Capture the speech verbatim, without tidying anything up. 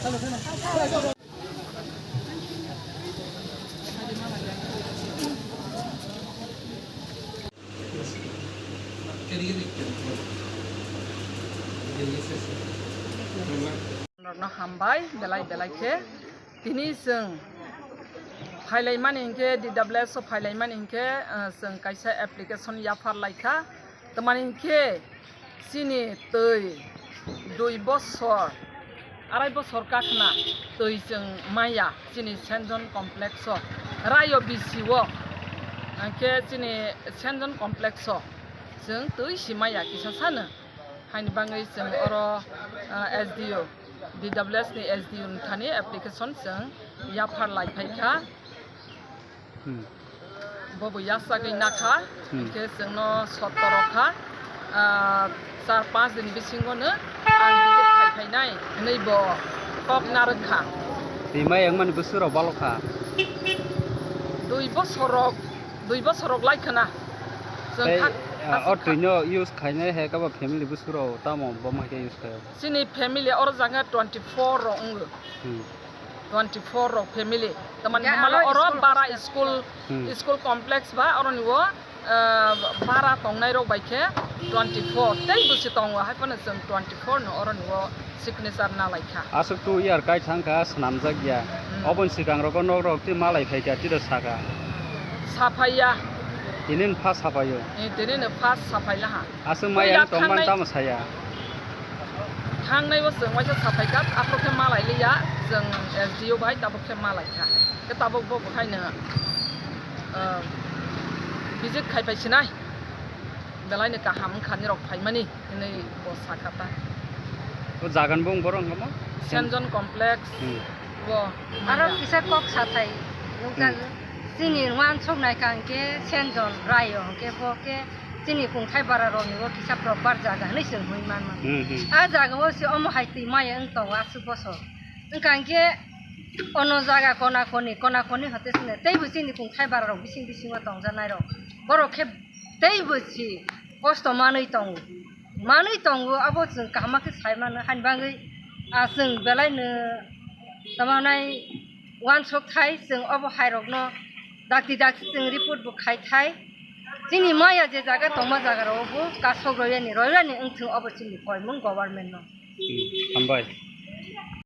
Norokno hambai belai belai khe. Tini chwng phailaimani hinkhe, D W S o phailaimani hinkhe, ah, chwng kaisa application yaphar laikha. Tamani hinkhe chini twi dui bosor, arai bosor kakhna twi chwng maya chini Saint John Complex o, Rayo B C o, hinkhe chini Saint John Complex o chwng twi si maya kisa sano. Haini bagwi chwng oro, ah, S D O, D W S ni S D O ni thani application chwng yaphar lai phai kha. Hmm. Bo bo yachagwi nakha, Hmm. hinkhe chwngno sotoro kha, ah, char panch din bisingo no ang visit khai phainai hinwi bo kok narwk kha. Twi maya wngmani bwswk rok balo kha. Dui bosorok, dui bosorok lai khna. Chwng Tei, kha-, ah, o aswk kha. Twino use khainai hai khe bo family bwswk rok tamo bo mai khe use khaio? Chini family oro jaga twenty four rok wngo. Hmm. Twenty four rok family. Tamani Ya, hamala aro oro school bara hostel. School, Hmm. school complex ba oroni o, ah, bara tongnai rok bai khe twenty four. Tei bwswk tongo, hai phano chwng twenty four no oroni o signature na lai kha. Aswk two year kai thang kha, swnamjak ya. Hmm. Oboni swkang rogo nok rok twi malai phai kha, twi rw saka. Saphai ya. Tini no first saphai o. Eh, tini no first saphai laha. Aswk Puila maya tongmani thangnai tamo saya. Thangnai o chwng waisa saphai kha, aphuru khe malai liya, chwng S D O bai tabuk khe malai kha. Khe tabuk bo bo haino, ah, visit khai phai sinai. Belai no kaham wngkha nirok phaimani hinwi bo sakha ta. O jaga ni bung borok wngkha mo? Saint John Complex. Hmm. Bo Aro maya. Kisa kok sathai nukjago. Hmm. Chini uansuk naikha hinkhe Saint John Rayo hinkhe bo khe chini kungthai bara rokni bo kisa proper jaga hinwi chwng hwnwi manmano. Hmm, hmm. A jaga o se omo hai twi maya wng tongo aswk bosor. Wngkha hinkhe ono jaga kona koni, kona koni hote sene teibo chini kungthai bara rok bising bisingo tongjanai rok. Borok khe teibo si kosto manwi tongo. Manwi tongo, abo chwng kaham khe sai mano, haini bagwi, ah, chwng belai no tamo nai uansuk thai, chwng obo hai rokno dakti dakti chwng report bo khai thai. Chini maya je jaga tongma jaga rok bo kasok royani, royani wngthwng obo chini koimung government no. Hmm, hambai.